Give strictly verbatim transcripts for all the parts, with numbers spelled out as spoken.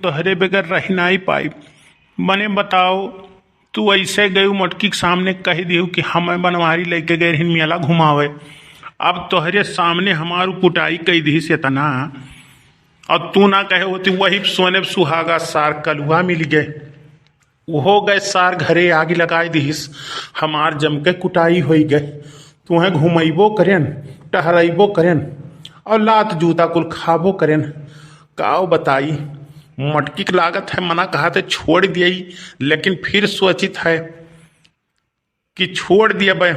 तोहरे बगैर रह नाई पाइब। मने बताओ, तू ऐसे गयू मोटकी के सामने कह दिहू कि हमें बनवारी लेके गए रहिन मेला घुमावे। अब तोहरे सामने हमारू कुटाई कई दिहिस इतना, और तू ना कहे होती वही सोने पे सुहागा सार कलुआ मिल गए। उहो गए सार घरे आगी लगाई दिहिस, हमार जम के कुटाई होई गए। तुहें घुमैबो करेन, टहरैबो करेन, और लात जूता कुल खाबो करेन। काव बताई, मटकी के लागत है, मना कहा थे छोड़ दियई, लेकिन फिर सोचित है कि छोड़ दियबे,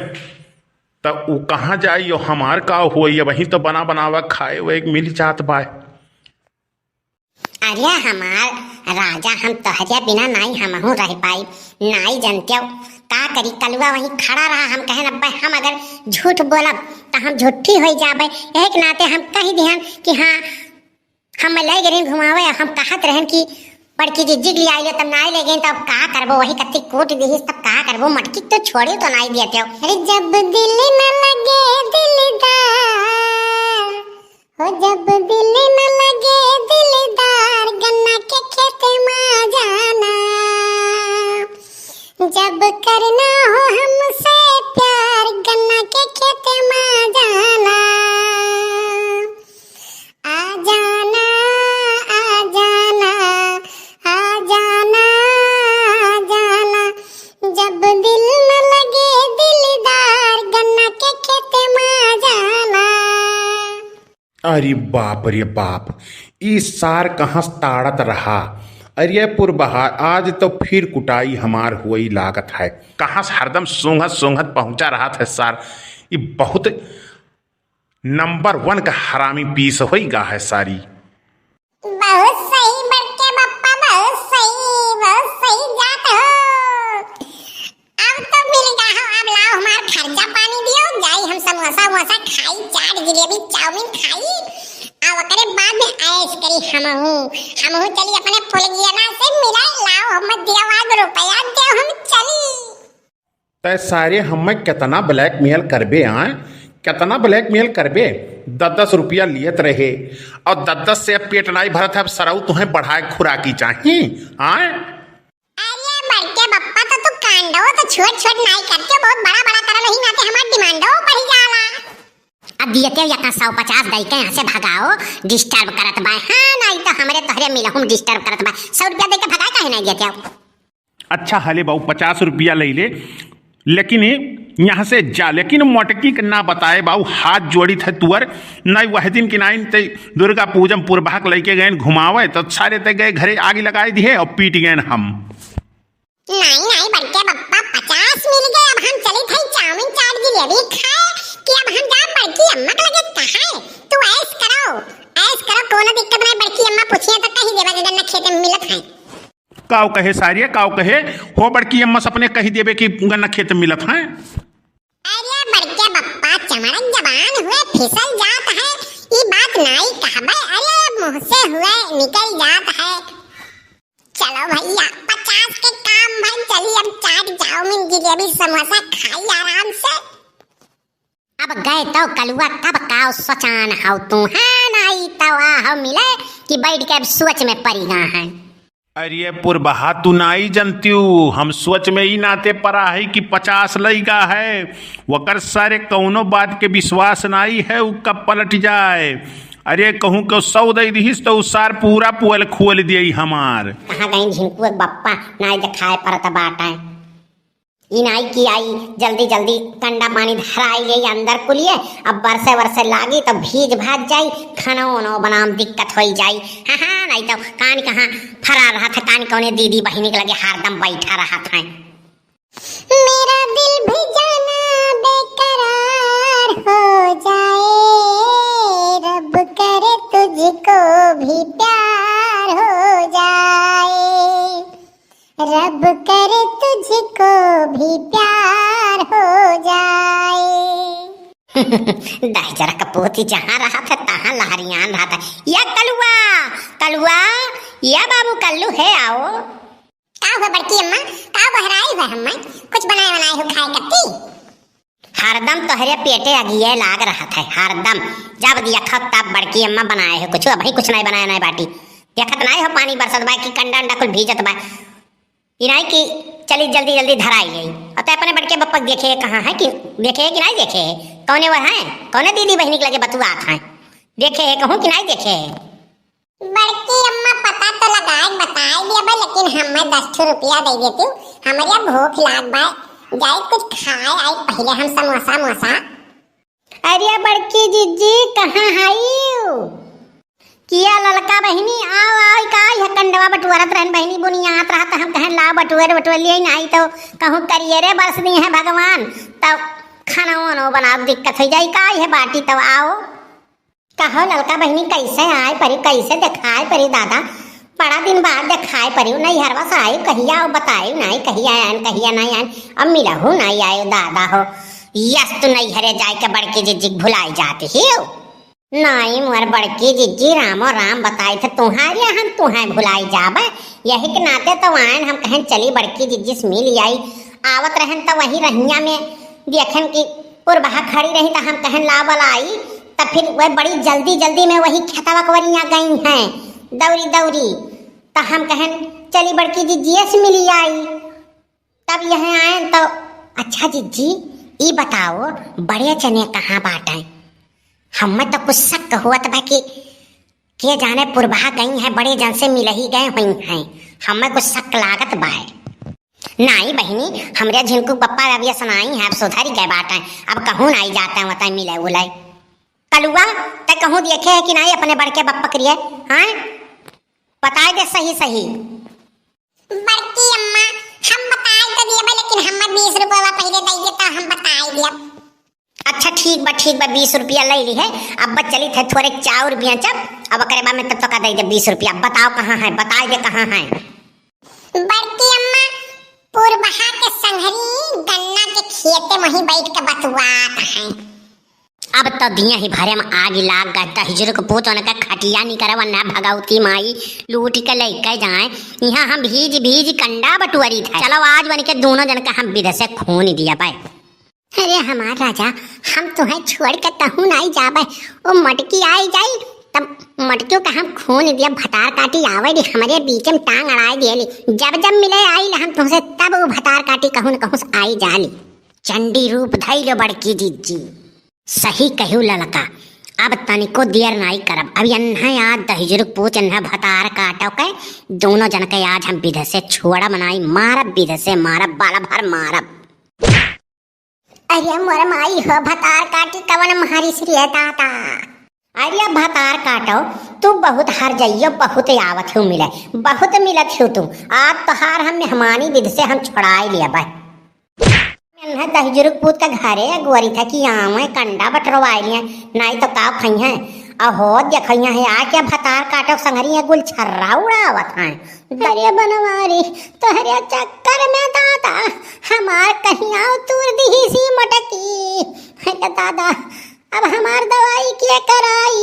त उ कहाँ जाई और हमार का होई? वहीं तो बना बनावा खाए वे मिल जात बाय। अरे हमार राजा, हम तोहरे बिना नाई हमहू रह पाई, नाई जनत्यो। का करी, कलुआ वहीं खड़ा रहा, हम कहेन अब्बे हम अगर झूठ बोलब त हम झूठी होई जाबे। यही के नाते हम कह दिहन कि हाँ, हम ले गए घुमावे, हम कहत रहन कि बड़की जिज्जी के लिए आइले, तब नाई ले गए, तब का करबो, वही कत्ती कूट दिहिस, तब का करबो, मटकी तो छोड़ी तो नाई दिया त्यो। अरे जब दिल न लगे दिलदार, हो जब दिल न लगे दिलदार, गन्ना के खेत में जाना। जब करना हो हमसे प्यार, गन्ना के खेत में जाना। आ जाना, आ जाना, आ जाना, आ जाना। जब दिल न लगे दिलदार, गन्ना के खेत में जाना। अरे बाप रे बाप, ई सार कहाँ से ताड़त रहा? अरे पुरबहा, आज तो फिर कुटाई हमार हुई लागत है। कहाँ से हरदम सूंघत सूंघत पहुँचा रहा था सार। ई बहुत नंबर वन का हरामी पीस होई गा है सारी। बहुत सही बड़के बप्पा, बहुत सही, बहुत सही जात हो। अब तो मिल गा हो, अब लाओ हमार खर्चा पानी दियो, जाई हम समोसा वमोसा खाई, चाट जिलेबी चाउमीन खाई, अब ओकरे बाद में ऐश करी हमहू, हमहू चली अपने फुलगियना से मिले, लाओ हम दियो आज रुपया दे हम चली। तय सारे हमें कितना ब्लैकमेल करबे, आए? कितना ब्लैकमेल करबे? दस दस रुपया लियत रहे और दस दस से अब पेट नाई भरत है, अब सरऊ तुहें बढ़ाए खुराकी चाही, आए? अरे बड़के बप्पा, तो तू कांडो तो छोट छोट नाई करते, बहुत बड़ा बड़ा करल, वही नाते हमार डिमांडो बढ़ जाला। अब दियते या का सौ पचास दई के यहाँ से भगाओ, डिस्टर्ब करत बा। हाँ, नाई तो हमरे तोहरे मिलहुम डिस्टर्ब करत बा। सौ रुपया दे के भगाए काहे नाई दियते हो? अच्छा हले बाऊ, पचास रुपया ले ले, लेकिन ये यहाँ से जा, लेकिन मोटकी के ना बताए बाऊ, हाथ जोड़ी थे तुअर, नहीं वह दिन की नाइन ते दुर्गा पूजम पुरबहक लेके गए घुमावे, तो सारे ते गए घरे आग लगाए दिए और पीट गए हम। नहीं, नहीं, बड़के बप्पा, पचास मिल गए, अब हम चली थे चाउमीन चाट जिलेबी खाए कि अब हम जा बड़की अम्मा के लगे कहाए, तू ऐश करो, ऐश करो, कोनो दिक्कत नहीं, बड़की अम्मा पूछिए तो कही देवा कि गन्ना खेते में मिलत है। काव कहे सारिया, काव कहे? हो बड़की अम्मा से अपने कही देबे कि गन्ना खेत में मिलत है। अरे बड़के बप्पा, चमड़क जबान हुए फिसल जात है, ई बात नाई कहबे, अरे मुँह से हुए निकल जात है। चलो भैया, पचास के काम भई, चली अब चाट चाउमीन जिलेबी समोसा खाई आराम से। अब गए तो कलुआ कब काव सोचान हौ तू, हाँ नाई तो आहो मिले कि बैठ के अब सोच में पड़ी गा है। अरे पुरबहा, तू नाई जनत्यू, हम सोच में ई नाते परा है कि पचास लइगा है, वकर सारे कौनो बात के विश्वास नाई है, उ कब पलट जाए। अरे कहूँ के सौ दे दिहिस तो उ सार पूरा पोल खोल दिए हमार। कहाँ गई झिनकू एक बप्पा, नाई देखाए परत बाटे। ई नाई की आई, जल्दी जल्दी कंडा पानी धराई ले अंदर कुलिए, अब बरसे वरसे लागी तो भीज भाज जाई, खाना ओना बनाम दिक्कत होई जाई। हाँ, हाँ, नहीं तो कान कहाँ फरार रहत है, कान कौने दीदी बहिनी के लगे हरदम बैठा रहत है। मेरा दिल भी जाना बेकरार हो जाए, रब करे तुझको भी प्यार हो जाए। रब करे तुझको भी प्यार हो जाए। दहिजरा कपूती जहाँ रहत है, तहाँ लहरियान रहत है। या कलुआ, कलुआ, या बाबू कल्लू है, आओ। का हुआ बड़की अम्मा, का बहराई हुआ हम्मा? कुछ बनाए बनाए हो खाए कत्ती? हरदम तोहरे पेटे अगिए लाग रहत है, हरदम। जब देखो तब बड़की अम्मा बनाए है कुछ, अबही कुछ नहीं बनाए नहीं बाटी। देखत नाई हो पानी बरसत बा कि कंडा अंडा कुल भीजत बा। ई नाई कि चली जल्दी जल्दी धराई जाई। अउ तै अपने बड़के बप्पा के देखे कहाँ है कि देखे है कि नाई देखे है? कौने वो हैं? कौने दीदी बहिनी के लगे बतुआत हैं? देखे है कहूँ कि नाई देखे है? बड़की अम्मा, पता तो लगाए बताए दिया बा, लेकिन हमें दस ठो रुपया दे देती, हमरे भूख लाग बा, जाई कुछ खाए आई पहले हम समोसा मोसा। अरे बड़की जिज्जी, कहाँ हईउ? किया ललका बहिनी, आओ, आओ, का यह कंडवा बटुअरत रहन बहिनी, बुनियात रहा त हम कहेन लाओ बटुअर, बटुअर लिए नाई तो कहूँ करिए रे बरस दी है भगवान, तब खाना वानो बनावे दिक्कत हो जाई, का यह बाटी तब आओ। कहो ललका बहिनी, कैसे आए परी, कैसे देखाए परी दादा? बड़ा दिन बाद देखाए परी, नैहरवा से आए, कहिया आओ बताए नाई, कहिया आयन, कहिया नाई आयन, अब मिलहू नाई आयो दादा हो। यस, तू नैहरे जाए के बड़की जिज्जी के भुलाई जाती ही हो। नाई मोर बड़की जिज्जी, रामो राम बताई थे तुम्हारे, हम तुम्हें भुलाई जाबे, यही के नाते तो आयन, हम कहेन चली बड़की जिज्जी से मिल आई। आवत रहन तो वही रहिया में देखन कि पुरबहा खड़ी रही, त हम कहेन ला बलाई, त फिर वह बड़ी जल्दी जल्दी में वही खेतवा कवरिया गई हैं दौरी दौरी, त हम कहेन चली बड़की जिज्जिए से मिली आई। तब यहाँ आयन तो, अच्छा जिज्जी, ई बताओ, बड़े जने कहाँ बाटे? हमें तो कुछ शक होत बा कि के जाने पुरबहा गई हैं, बड़े जन से मिलही गए हुई हैं, हमें कुछ शक लागत बाय। नाई बहिनी, हमरे झिनकू बप्पा अब ये सुनाई हैं, अब सुधरी गए बाटे, अब कहूँ नाई जाते हैं वतई मिले उले। कलुआ, तै कहूँ देखे है कि नाई अपने बड़के बप्पा करिए, हाँ? बताए दे सही सही। बड़की अम्मा, हम बताए तो दिए बा, लेकिन हमें बीस रुपया पहले दे दे तो हम बताए दिए। अच्छा ठीक बा, ठीक बा, बीस रुपया ले ली है। अब बस चली थे थोड़े चाउर बेचब, अब ओकरे बाद में तब तो का दे दे बीस रुपया। बताओ कहाँ है, बताए दे कहाँ है। बड़की अम्मा, पुरबहा के संघरी गन्ना के खेते वहीं बैठ के बतुआत हैं। अब तो दिया ही भरे में आग लाग गए, दहिजरू के पूत उनके खटिया निकरे वन्ना भगवती माई लूट के लेके जाए। यहाँ हम भीज भीज कंडा बटुअरी थे। चलो आज बन के दोनों जन का हम विध से खून दिया बा। अरे हमार राजा, हम तुहें छोड़ के कहूँ नाई जाबे। ओ मटकी आई जाई, तब मटकियों का हम खून दिया, भतार काटी आवे दी, हमरे बीच में टांग अड़ाए दिए ली। जब जब मिले आई ला हम तुमसे, तब वो भतार काटी कहूँ न कहूँ से आई जाली। चंडी रूप धई लो बड़की जिज्जी। सही कहू ललका, अब तनिको देर नाई करब। अब यन्हा आज दहिजरू के पूत यन्हा भतार काटो के, दोनों जन के आज हम विध से छोड़ब नाई, मारब विध से मारब, बाला भर मारब। अरे मोर माई हो, भतार काटी कवन मारिस रे दादा। अरे भतार काटो, तू बहुत हर जइयो, बहुत आवत हो मिले, बहुत मिलत हो तू। आज तोहार हम मेहमानी विध से हम छोड़ाए लिया बा। मेन्हा दहिजरू के पूत का घरे अगोरी था कि आवे कंडा बटरवाए लिया, नाई तो का खइहें। अहो देखइया है आके भतार काटो संगरी है गुलछर्रा उड़ावत हैं। अरे बनवारी, तोहरे चक्कर में दादा हमार कहिया तूर दिही सी मटकी। अरे दादा, अब हमार दवाई के कराई?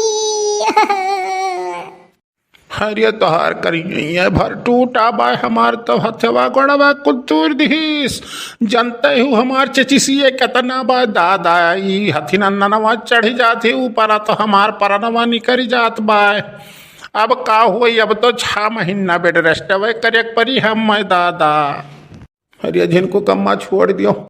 अरे तोहार करिया भर टूटा बाय, हमार तो हथवा गोड़वा कुल तूर दिहीस। जनते हूँ हमार चचिसिए केतना बाय दादा, ई हथिन ननवा चढ़ी जात ही ऊपर, तो हमार परनवा निकरी जात बाय। अब का होई, अब तो छह महीना bed rest वे करे के परी हम दादा। अरे झिनको कम्मा छोड़ दियो,